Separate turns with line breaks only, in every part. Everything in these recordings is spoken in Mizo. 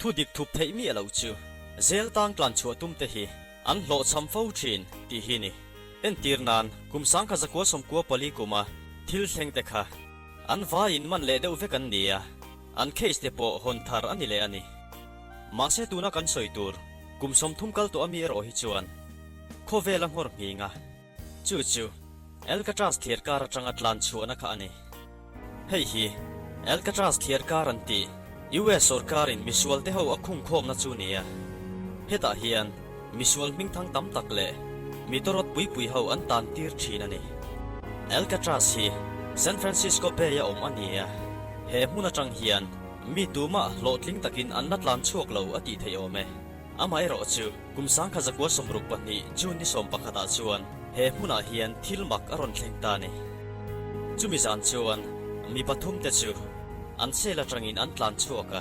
Thu dik thup theih miah loh chu zel tang tlan chhuah tum te hi an hlawhchham fo thin tih hi ni. Entir nan kum 1994 kuma thil thleng te kha an vaiin man leh deuh vek an ni a, an case te pawh hawn thar a ni leh a ni. Mahse tuna kan sawi tur kum 30 kal tawh ami erawh hi chuan khawvel a nghawr nghing a. Chu chu Alcatraz thliar kar atanga tlan chhuahna kha a ni. Hei hi Alcatraz thliar kar an tih US sawrkarin misual te ho a khungkhawmna chu ni a. Hetah hian misual hmingthang tam tak leh mi tawrawt pui pui ho an tan tir thin a ni. Alcatraz hi San Francisco Bay a awm a ni a, he hmun atang hian mi tumah hlawhtling takin an la tlan chhuak lo a tih theih awm e. Amaherawh chu kum 1962 June ni 11 ah chuan he hmunah hian thil mak a rawn thleng ta a ni. Chumi zan chuan mi pathum te chu an cell atangin an tlan chhuak a,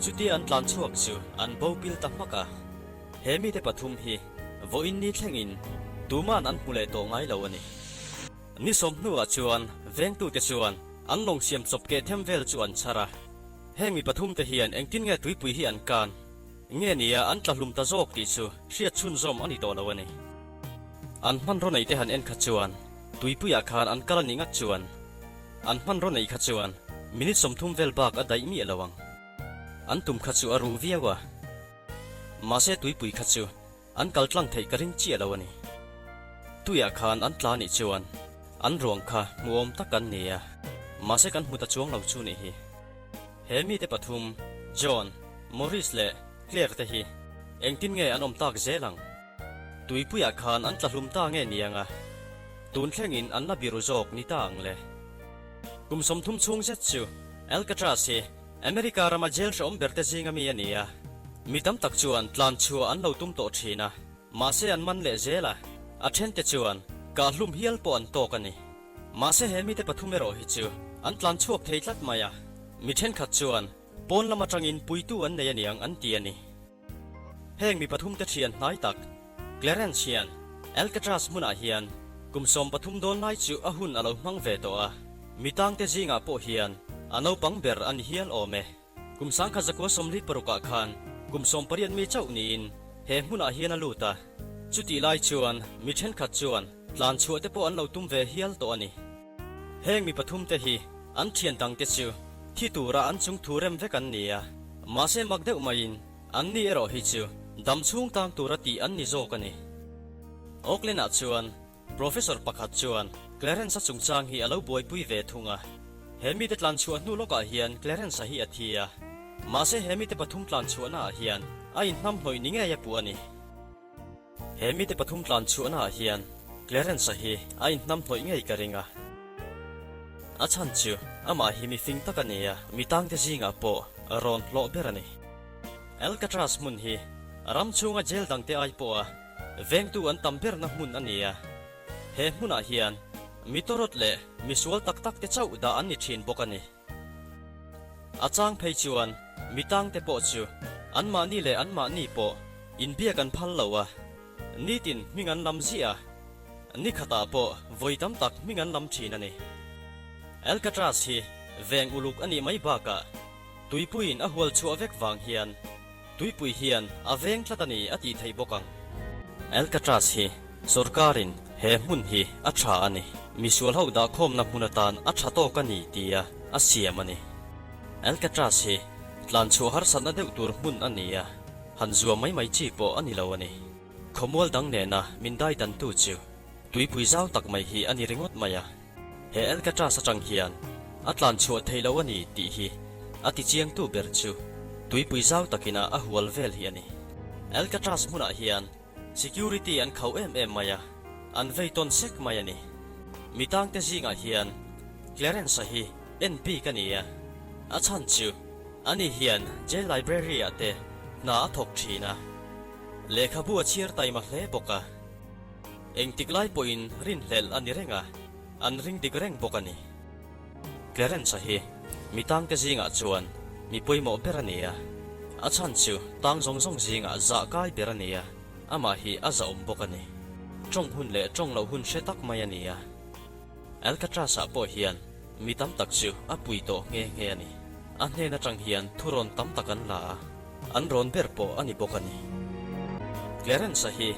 chutia an tlan chhuak chu an bo pil ta hmak a. He mite pathum hi vawiin ni thlengin tuman an hmu leh tawh ngai lo a ni. Ni sawm hnuah chuan vengtute chuan an lawng siam chawp keh them vel chu an chhar a. Heng mi pathum te hian engtin nge tuipui hi an kan? Nge nia an tla hlum ta zawk tih chu hriat chhunzawm a ni tawh lo a ni. An hmanraw nei te han en kha chuan tuipuiah khan an kal a nih ngat chuan an hmanraw nei kha chuan minute 30 vel bak a daih miah lo ang. An tum kha chu a ruh viau a. Mahse tuipui kha chu an kal tlang theih ka ring chiah lo a ni. Tuiah khan an tla nih chuan an ruang kha hmuhawm tak an ni a, mahse kan hmu ta chuang lo chu nih hi. He mite pathum, John, Maurice leh Claire te hi engtin nge an awm tak zel ang? Tuipuiah khan an tla hlum ta nge niang a, tun thlengin an la biru zawk ni ta ang le. Kum 30 chhung zet chu Alcatraz hi America rama jail hrehawm ber te zinga mi a ni a, mi tam tak chuan tlan chhuah an lo tum tawh thin a, mahse an man leh zel a, a thente chuan kah hlum hial pawh an tawk a ni. Mahse he mite pathum erawh hi chu an tlan chhuak thei tlat mai a, mi thenkhat chuan pawn lam atangin puitu an nei aniang an ti a ni. Heng mi pathum te thian hnai tak Clarence hian Alcatraz hmunah hian kum 13 dawn lai chu a hun a lo hmang ve tawh a, mi tangte zingah pawh hian a naupang ber a ni hial awm e. Kum 1946 ah khan kum 18 mi chauh niin he hmunah hian a lut a, chutih lai chuan mi thenkhat chuan tlan chhuah te pawh an lo tum ve hial tawh a ni. Heng mi pathum te hi an thian dang te chu thi tura an chung thu rem vek an ni a, mahse mak deuh maiin an ni erawh hi chu dam chhung tang tura tih an ni zawk a ni. Auckland ah chuan Professor pakhat chuan Clarence-a chungchang hi a lo buaipui ve thung a. He mite tlan chhuah hnu lawkah hian Clarence-a hi a thi a. Mahse he mite pathum tlan chhuahnaah hian a inhnam hnawih ni ngei a puh a ni. He mite pathum tlan chhuahnaah hian Clarence-a hi a inhnam hnawih ngei ka ring a. A chhan chu amah hi mi fing tak a ni a, mi tangte zingah pawh rawn hlawh ber a ni. Alcatraz hmun hi ram chhunga jail dangte ai pawha Vengtu an tam berna hmun a ni a, he hmunah hian mi tawrawt leh mi sual tak tak te chauh dah an ni thin bawk a ni. A chang phei chuan mi tangte pawh chu anmahni leh anmahni pawh inbiak an phal lo a, nitin hming an lam ziah a, ni khatah pawh vawi tam tak hming an lam thin a ni. Alcatraz hi veng uluk a nih mai bakah tuipuiin a hual chhuah vek vang hian Tuipui hian a veng tlat a ni a tih theih bawk ang. Alcatraz hi sawrkarin he hmun hi a tha a ni, misual ho dahkhawmna hmun atan a tha tawk a ni tia a siam a ni. Alcatraz hi tlan chhuah harsatna deuh tur hmun a ni a, han zuam mai mai chi pawh a ni lo a ni. Khawmual dang nena min dai dantu chu tuipui zau tak mai hi a ni ringawt mai a. He Alcatraz atang hian a tlan chhuah theih loh a ni tih hi a ti chiangtu ber chu tuipui zau takina a hual vel hi a ni. Alcatraz hmunah hian security an khauh em em mai a, an vei tawn sek mai a ni. Mi tangte zingah hian Clarence-a hi en bik a ni a, a chhan chu ani hian jail library-ah te hna a thawk thin a, lehkhabu a chhiar taima hle bawk a. Engtik lai pawhin rinhlelh a ni reng a, an ring dik reng bawk a ni. Clarence-a hi mi tangte zingah chuan mi pawimawh ber a ni a, a chhan chu tang zawng zawng zingah zah kai ber a ni a, amah hi a zahawm bawk a ni. Tawng hun leh tawng loh hun hre tak mai a ni a. Alcatraz-ah pawh hian mi tam tak chu a pui tawh nghe nghe a ni. A hnen atang hian thurawn tam tak an la a. an rawn ber pawh a ni bawk a ni. Clarence-a hi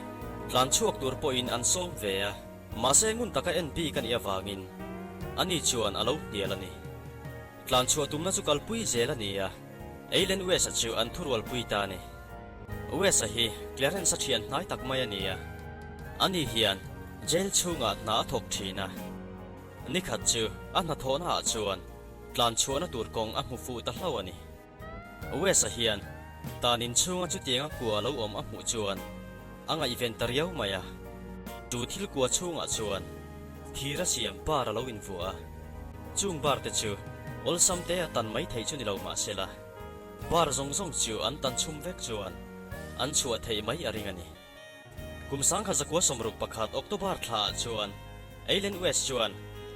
tlan chhuak tur pawhin an sawm ve a, mahse ngun taka en bik a nih avangin ani chuan a lo hnial a ni. Tlan chhuah tumna chu kalpui zel a ni a, Eileen West-a chu an thurualpui ta a ni. West-a hi Clarence-a thian hnai tak mai a ni a, ani hian jail chhungah hna a thawk thin a. Nikhat chu a hnathawhnaah chuan tlan chhuahna tur kawng a hmu fuh ta hlauh a ni. West-a hian tan inchhunga chutianga kua lo awm a hmuh chuan a ngaihven ta riau mai a. Chu thil kua chhungah chuan thir a siam bar a lo invuah a, chung bar te chu awlsam te a tan mai thei chu ni lo mah se la, bar zawng zawng chu an tan chhum vek chuan an chhuah theih mai a ring a ni. Kum 1961 October thlaah chuan Eileen West chuan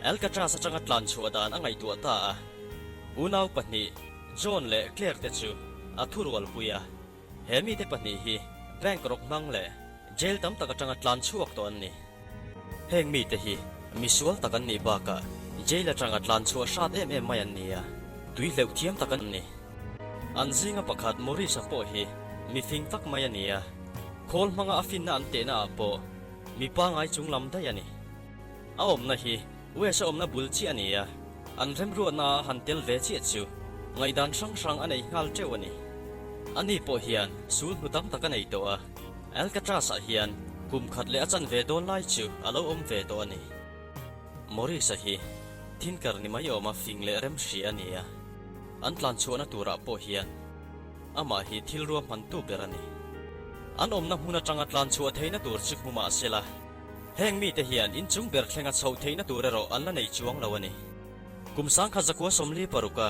Alcatraz atanga tlan chhuah dan a ngaihtuah ta a. Unau pahnih, John leh Claire te chu a thurualpui a. He mite pahnih hi bank rawk hmang leh jail tam tak atanga tlan chhuak tawh an ni. Heng mite hi misual tak an nih bakah jail atanga tlan chhuah hrat em em mai an ni a, tui hleuh thiam tak an ni. An zinga pakhat Maurice-a pawh hi mi fing tak mai a ni a, khawl hmanga a finna an tehna ah pawh mi pangai chung lam daih a ni. A awmna hi West-a awmna bul chiah a ni a, an remruatna a han tel ve chiah chu ngaihdan hrang hrang a nei nghal teuh a ni. Ani pawh hian sul hnu tam tak a nei tawh a, Alcatraz-ah hian kum khat leh a chan ve dawn lai chu a lo awm ve tawh a ni. Maurice-a hi thinker ni mai awma fing leh rem hria a ni a, an tlan chhuahna turah pawh hian amah hi thil ruahmantu ber a ni. An awmna hmun atanga tlan chhuah theihna tur chu hmu mah se la, heng mite hian inchung ber thlenga chhoh theihna tur erawh an la nei chuang lo a ni. Kum 1946 a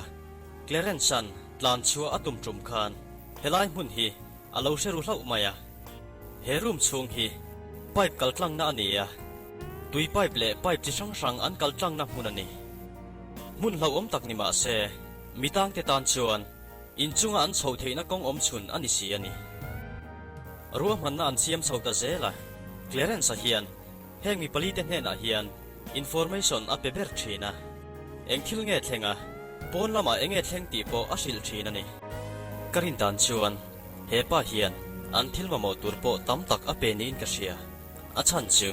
Clarence-a'n tlan chhuah a tum tum khan helai hmun hi a lo hre ru hlauh mai a. He room chhung hi pipe kal tlangna a ni a, tui pipe leh pipe chi hrang hrang an kal tlangna hmun a ni. Hmun hlauhawm tak ni mah se, mi tangte tan chuan inchunga an chhoh theihna kawng awm chhun a ni si a ni. Ruahmanna an siam chho ta zel a, Clarence-a hian heng mi palite hnenah hian information a pe ber thin a. Eng thil nge thleng a, pawn lamah eng nge thleng tih pawh a hrilh thin a ni. Ka rin dan chuan he pa hian an thil mamawh tur pawh tam tak a pe niin ka hria. A chhan chu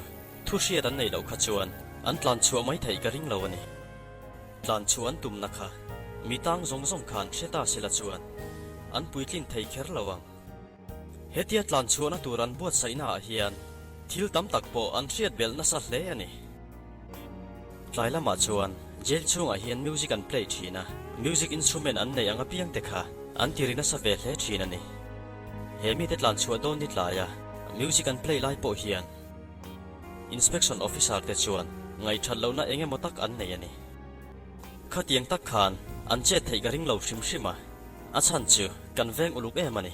thu hriat an neih loh kha chuan an tlan chhuah mai theih ka ring lo a ni. Tlan chhuah an tumna kha mi tang zawng zawng khan hre ta sela chuan an puitlin thei kher lo ang. Hetia tlan chhuahna tur an buatsaihna ah hian thil tam tak pawh an hriat belh nasa hle a ni. Tlai lamah chuan jail chhungah hian music an play thin a, music instrument an neih ang apiang te kha an ti ri nasa ve hle thin a ni. He mite tlan chhuah dawn ni tlaia music an play lai pawh hian inspection officer te chuan ngaihthat lohna eng emaw tak an nei a ni. Khatiang tak khan an chet theih ka ring lo hrim hrim a, a chhan chu kan veng uluk em a ni.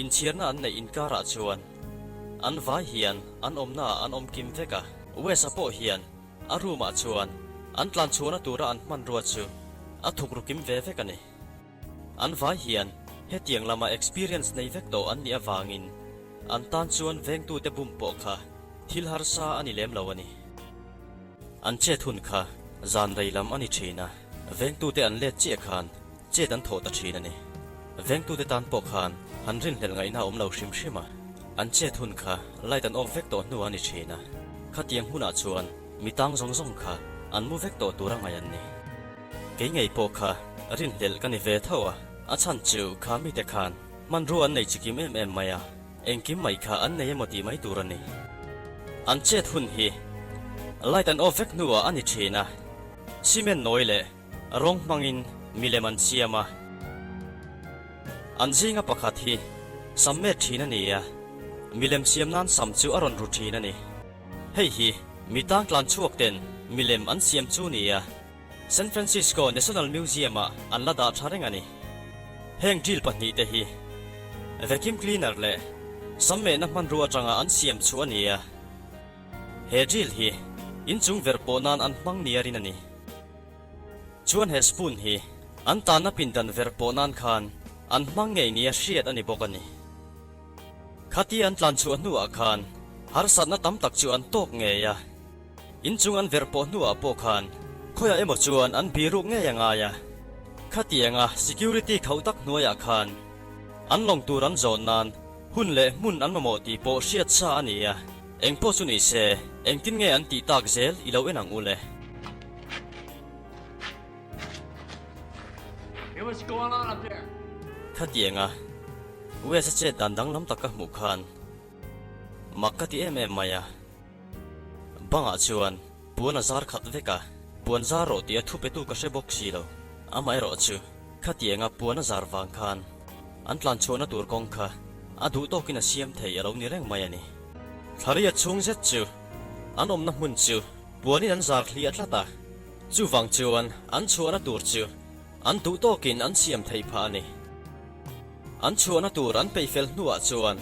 Inchhiarna an neih inkarah chuan an vai hian an awmnaah an awm kim vek a. West-a pawh hian a room-ah chuan an tlanchhuahna tura an hmanrua chu a thuk ru kim ve vek a ni. An vai hian hetiang lama experience nei vek tawh an nih avangin an tan chuan vengtute bum pawh kha thil harsa a ni lem lo a ni. An chet hun kha zan rei lam a ni thin a, vengtute an let chiah khan chet an thawh ta thin a ni. Vengtute tan pawh khan han rinhlelh ngaihna a awm lo hrim hrim a, an chet hun kha light an off vek tawh hnu a ni thin a, khatiang hunah chuan mi tang zawng zawng kha an mu vek tawh tur a ngaih an ni. Kei ngei pawh kha rinhlelh ka ni ve tho a, a chhan chu kha mite khan hmanrua an nei chikim em em mai a, Engkim mai kha an nei emaw tih mai tur a ni. An chet hun hi light an off vek hnuah a ni thin a, cement nawi leh rawng hmangin milem an siam a. An zinga pakhat hi sam met thin a ni a, milem siam nan sam chu a rawn ru thin a ni. Hei hi mi tang tlan chhuak ten milem an siam chu ni a. San Francisco National Museum-ah an la dah tha reng a ni. Heng drill pahnihte hi vacuum cleaner leh sammehna hmanrua atanga an siam chhuah a ni a. He drill hi inchung verh pawh nan an hmang nia rin a ni. Chuan he spoon hi an tanna pindan verh pawh nan khan an hmang ngei nia hriat a ni bawk a ni. Khati an tlan chhuah hnuah khan harsatna tam tak chu an tawk ngei a. Inchung an verh pawh hnuah pawh khan khawiah emaw chuan an biruk ngei a ngai a. Khatianga security khauh tak hnuaiah khan an lawng tur an zawn nan hun leh hmun an mamawh tih pawh hriat sa a ni a. Engpawh chu ni se, engtin nge an tih tak zel i lo en ang u le. Khatianga Wes a chet dan danglam tak ka hmuh khan mak ka ti em em mai a. Bangah chuan puan a zar khat vek a, puan zar rawh tih a thu petu ka hre bawk si lo. Amaherawh chu khatianga puan a zar vang khan an tlan chhuahna tur kawng kha a duh tawkin a siam thei a lo ni reng mai a ni. Thlariat chhung zet chu an awmna hmun chu puanin an zar hliah tlat a, chuvang chuan an chhuahna tur chu an duh tawkin an siam theih phah a ni. An chhuahna tur an peih fel hnuah chuan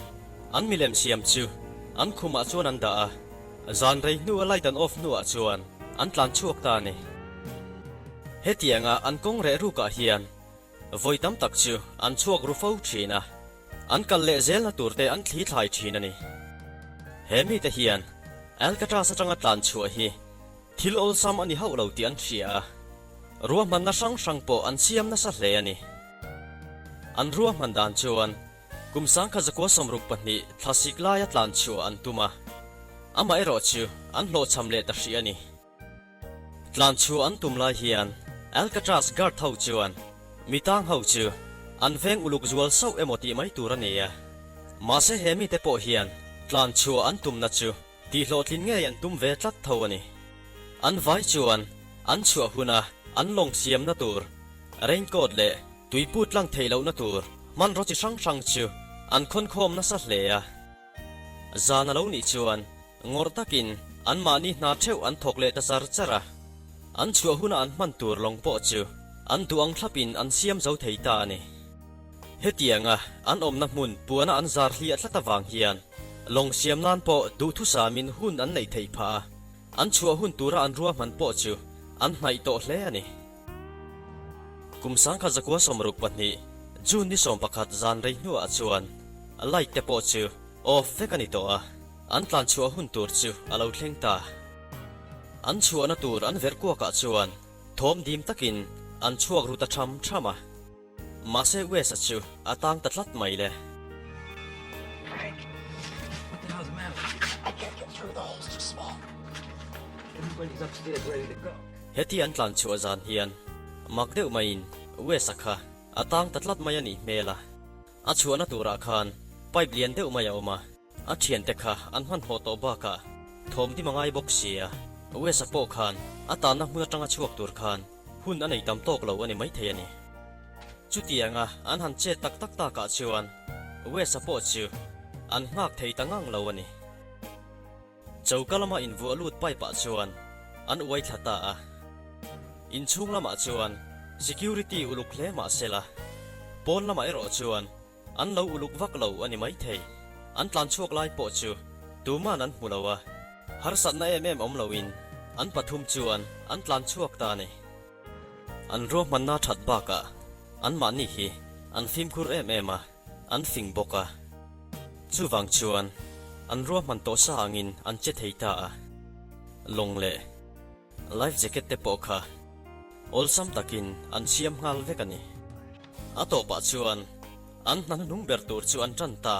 an milem siam chu an khumah chuan an dah a, zan rei hnua light an off hnuah chuan an tlan chhuak ta a ni. Hetianga an kawng reh rukah hian vawi tam tak chu an chhuak ru fo thin a, an kal leh zelna turte an thli thlai thin a ni. He mite hian Alcatraz atanga tlan chhuah hi Thil awlsam a ni hauh lo tih an hria a, ruahmanna hrang hrang pawh an siam nasa hle a ni. An ruahman dan chuan kum 1962 thlasik laia tlan chhuah an tum a, amaherawh chu an hlawhchham leh ta hrih a ni. Tlan chhuah an tum lai hian Alcatraz guard ho chuan mi tang ho chu an veng uluk zual sauh emaw tih mai tur a ni a, mahse he mite pawh hian tlan chhuah an tumna chu Tih hlawhtlin ngei an tum ve tlat tho a ni. An vai chuan an chhuah huna an lawng siamna tur, raincoat leh tuiput lang theih lohna tur hmanraw chi hrang hrang chu an khawnkhawm nasa hle a. Zan a lo nih chuan ngawrh takin anmahni hna theuh an thawk leh ta char char a. An chhuah huna an hman tur lawng pawh chu an duh ang thlapin an siam zo thei ta a ni. Hetianga an awmna hmun puana an zar hliah tlat avang hian lawng siam nan pawh duhthusamin hun an neih theih phah a, an chhuah hun tura an ruahman pawh chu an hnaih tawh hle a ni. Kum 1962 June ni 11 zan rei hnuah chuan light te pawh chu off vek a ni tawh a, an tlan chhuah hun tur chu a lo thleng ta. An chhuahna tur an verh kuakah chuan thawm dim takin an chhuak ru ta tham tham a. Mahse Wes-a chu a tang ta tlat mai le.
Frank, what the hell's the matter? I can't get through, the hole's too small. Everybody's upstairs ready to go.
Heti an tlan chhuah zan hian mak deuh maiin Wes-a kha a tang ta tlat mai a nih hmel a. A chhuahna turah khan pipe lian deuh mai a awm a, a thiante kha an hmanhmawh tawh bakah thawm dim a ngai bawk sia. Wes-a pawh khan a tanna hmun atanga chhuak tur khan Hun a nei tam tawk lo a ni maithei a ni. Chutianga an han chet tak tak takah chuan Wes-a pawh chu an nghak thei ta ngang lo a ni. Choka lama invuah lut pipe-ah chuan an uai thla ta a. Inchhung lamah chuan security uluk hle mah sela, pawn lamah erawh chuan An lo uluk vak lo a ni maithei. An tlan chhuak lai pawh chu tuman an hmu lo a, harsatna em em awm loin an pathum chuan an tlan chhuak ta a ni. An ruahmanna that bakah anmahni hi an fimkhur em em a, an fing bawk a. Chuvang chuan an ruahman tawh sa angin an che thei ta a. Lawng leh Life jacket te pawh kha awlsam takin an siam nghal vek a ni. A tawpah chuan an hna hnuhnung ber tur chu an tan ta.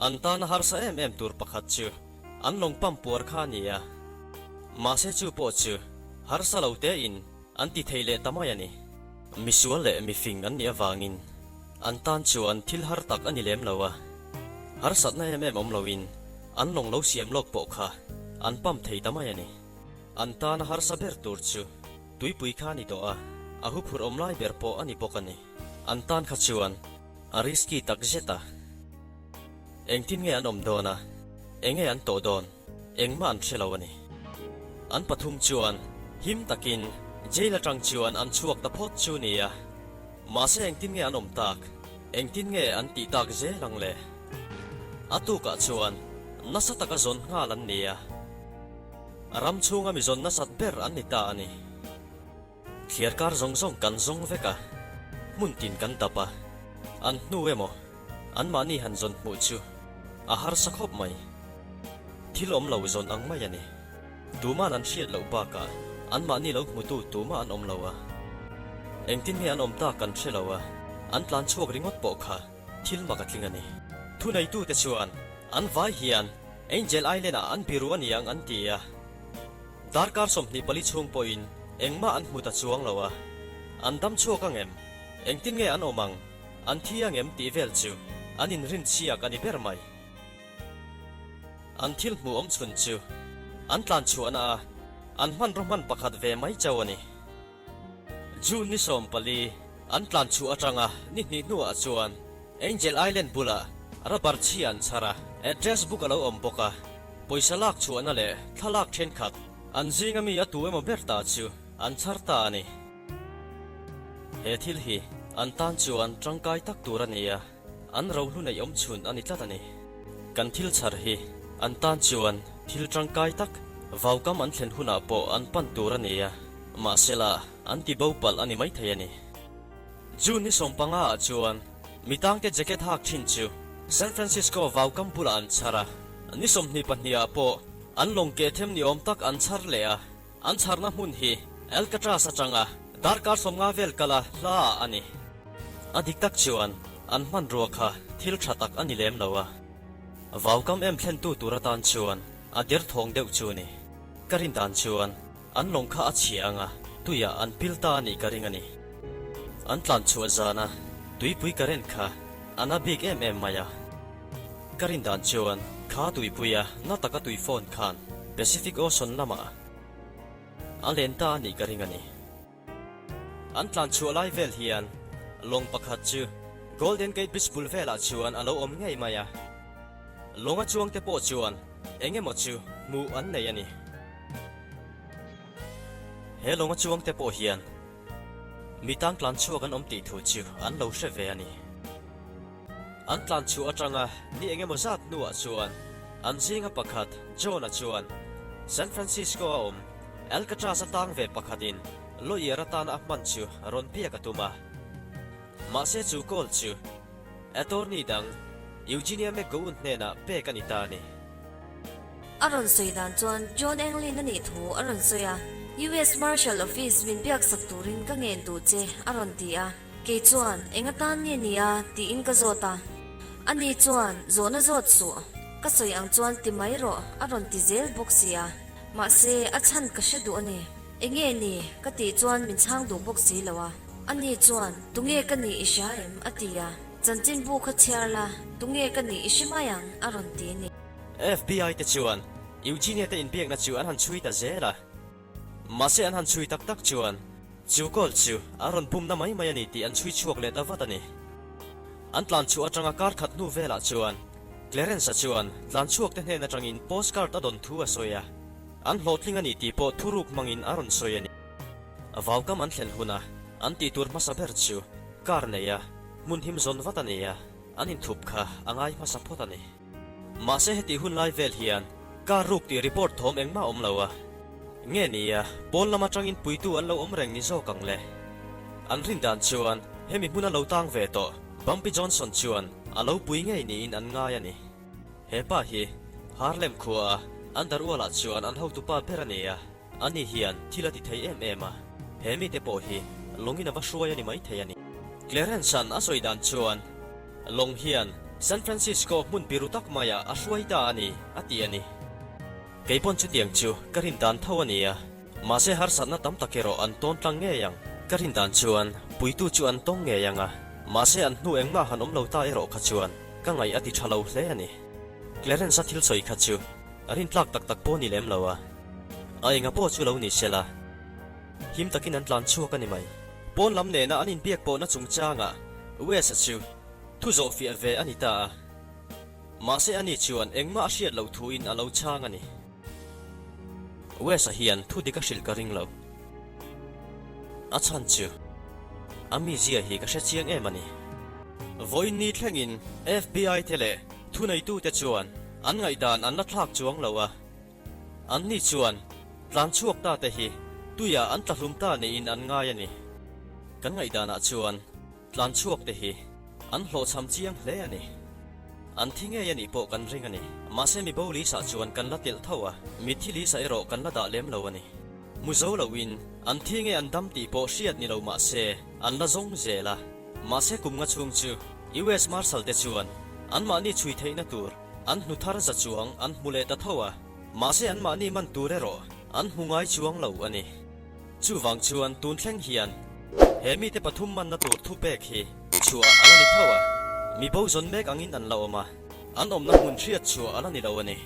An tana harsa em em tur pakhat chu an lawng pump puar kha a ni a. Mahse chu pawh chu harsa lo tein an ti thei leh ta mai a ni. Misual leh mifing an nih avangin an tan chuan thil har tak a ni lem lo a. Harsatna em em awm loin an lawng lo siam lawk pawh kha an pump thei ta mai a ni. An tana harsa ber tur chu tuipui kha a ni tawh a, a huphurh awm lai ber pawh a ni bawk a ni. An tan kha chuan a risky tak zet a. Engtin nge an awm dawn a, enge an tawh dawn, engmah an hre lo a ni. An pathum chuan him takin jail atang chuan an chhuak ta phawt chu nia. Mahse engtin nge an awm tak, engtin nge an tih tak zel ang le? A tukah chuan nasa taka zawn nghal an ni a. Ram chhunga mi zawn nasat ber an ni ta a ni. Thliarkar zawng zawng kan zawng vek a, hmun tin kan dap a, an hnu emaw anmahni han zawn hmuh chu a harsa khawp mai. Thil awm lo zawn ang mai a ni. Tuma'n an hriat loh bakah anmahni lo hmutu tumah an awm lo a. Engtin nge an awm tak kan hre lo a, an tlan chhuak ringawt pawh kha thil mak a tling a ni. Thuneitute chuan an vai hian Angel Island-ah an biru a niang an ti a. Darkar 24 chhung pawhin engmah an hmu ta chuang lo a, an dam chhuak ang em? Engtin nge an awm ang? An thi ang em tih vel chu an inrin chhiak a ni ber mai. An thil hmuh awm chhun chu an tlan chhuahna a an hmanraw hman pakhat ve mai chauh a ni. June ni 14 an tlan chhuah atanga ni hnih hnuah chuan Angel Island bulah rubber chhia an chhar a, address book a lo awm bawk a, pawisa lak chhuahna leh thlalak thenkhat an zinga mi a tu emaw ber ta chu an chhar ta a ni. He thil hi an tan chuan tangkai tak tur a ni a. An rohlu neih awm chhun a ni tlat a ni. Kan thil chhar hi an tan chuan thil tangkai tak vaukam an thlen hunah pawh an pan tur a ni a, mahsela an ti bo palh a ni maithei a ni. June ni 15 ah chuan mi tangte jacket hak thin chu San Francisco vaukam bulah an chhar a, ni 22 ah pawh an lawng keh them ni awm tak an chhar leh a, an chharna hmun hi Alcatraz atanga darkar 50 vel kala hla ah a ni. A dik tak chuan an hmanrua kha thil tha tak a ni lem lo a, vaukam em thlentu tur atan chuan a derthawng deuh chu a ni. Ka rin dan chuan an lawng kha a chhia ang a, tuiah an pil ta a nih ka ring a ni. An tlan chhuah zana tuipui current kha a na bik em em mai a. Ka rin dan chuan kha tuipuia na taka tui phone khan Pacific Ocean lamah a len ta a nih ka ring a ni. An tlan chhuah lai vel hian lawng pakhat chu Golden Gate Bridge bul velah chuan a lo awm ngei mai a. Lawnga chuangte pawh chuan eng emaw chu hmuh an nei a ni. He lawnga chuangte pawh hian mi tang tlan chhuak an awm tih thu chu an lo hre ve a ni. An tlan chhuah atanga ni eng emaw zat hnuah chuan an zinga pakhat John-a chuan San Francisco-a awm Alcatraz-a tang ve pakhatin lawyer atana a hman chu rawn biak a tum a. Mahse chu call chu attorney dang Eugenia McGowan hnenah pek a ni ta a ni.
A rawn sawi dan chuan John Anglin a nih thu a rawn sawi a, US Marshal Office min biaksak turin ka ngen duh che a rawn ti a. Kei chuan, Eng atan nge ni a? tiin ka zawt a. Ani chuan, Zawhna zawt suh. Ka sawi ang chuan ti mai rawh, a rawn ti zel bawk si a. Mahse, a chhan ka hre duh a ni. Eng nge ni? ka tih chuan min chhang duh bawk si lo a. Ani chuan, Tunge ka nih i hria em? a ti a. Chanchinbu kha chhiar la, tunge ka nih i hre mai ang, a rawn ti a ni.
FBI te chuan Eugenia te inbiakna chu an han chhui ta zel a. Mahse an han chhui tak tak chuan chu call chu a rawn bumna mai mai a ni tih an chhui chhuak leh ta vat a ni. An tlan chhuah atanga kar khat hnu velah chuan Clarence-a chuan tlan chhuak te hnen atangin postcard a dawn thu a sawi a, an hlawhtling a ni tih pawh thuruk hmangin a rawn sawi a ni. Vaukam an thlen huna an tih tur hmasa ber chu car nei a, hmun him zawn vat a ni a, an inthup kha a ngai hmasa phawt a ni. Mahse heti hun lai vel hian car ruk tih report thawm engmah awm lo a. Nge ni a, pawn lam atangin puitu an lo awm reng ni zawk ang le. An rin dan chuan hemi hmuna lo tang ve tawh Bumpy Johnson chuan a lo pui ngei niin an ngai a ni. He pa hi Harlem khua a Underworld ah chuan an hotupa ber a ni a, ani hian thil a ti thei em em a, he mite pawh hi lawngin a va hruai a ni maithei a ni. Clarence-a'n a sawi dan chuan Lawng hian San Francisco hmun biru tak maiah a hruai ta a ni, a ti a ni. Kei pawn chutiang chu ka rin dan tho a ni a, mahse harsatna tam tak erawh an tawn tlang ngei ang. Ka rin dan chuan puitu chu an tawng ngei ang a, mahse an hnu engmah han awm lo ta erawh kha chuan ka ngaih a ti tha lo hle a ni. Clarence-a thil sawi kha chu a rintlak tak tak pawh ni lem lo a, a enga pawh chu lo ni sela, Him takin an tlan chhuak a ni mai. Pawn lam nena an inbiak pawhna chungchangah Wes-a chu thu zawh fiah ve a ni ta a. Mahse ani chuan engmah a hriat loh thuin a lo chhang a ni. Wes-a hian thu dik a hrilh ka ring lo. A chhan chu a mizia hi ka hre chiang em a ni. Vawiin ni thlengin FBI te leh thuneitute chuan an ngaihdan an la thlak chuang lo a. An ni chuan tlan chhuak ta te hi tuiah an tlahlum ta niin an ngai a ni. Kan ngaihdanah chuan tlan chhuak te hi an hlawhchham chiang hle a ni. An thi ngei a nih pawh kan ring a ni. Mahse mi bo lisa chuan kan la telh tho a, mitthi lisa erawh kan la dah lem lo a ni. Hmu zo loin an thi nge an dam tih pawh hriat ni lo mah se an la zawng zel a. Mahse kum nga chhung chu US Marshal te chuan anmahni chhui theihna tur an hnu thar za chuang an hmu leh ta tho a, mahse anmahni man tur erawh an hmu ngai chuang lo a ni. Chuvang chuan tun thleng hian he mite pathum manna tur thupek hi chhuah a la ni tho a, mi bo zawn mek angin an la awm a, an awmna hmun hriat chhuah a la ni lo a ni.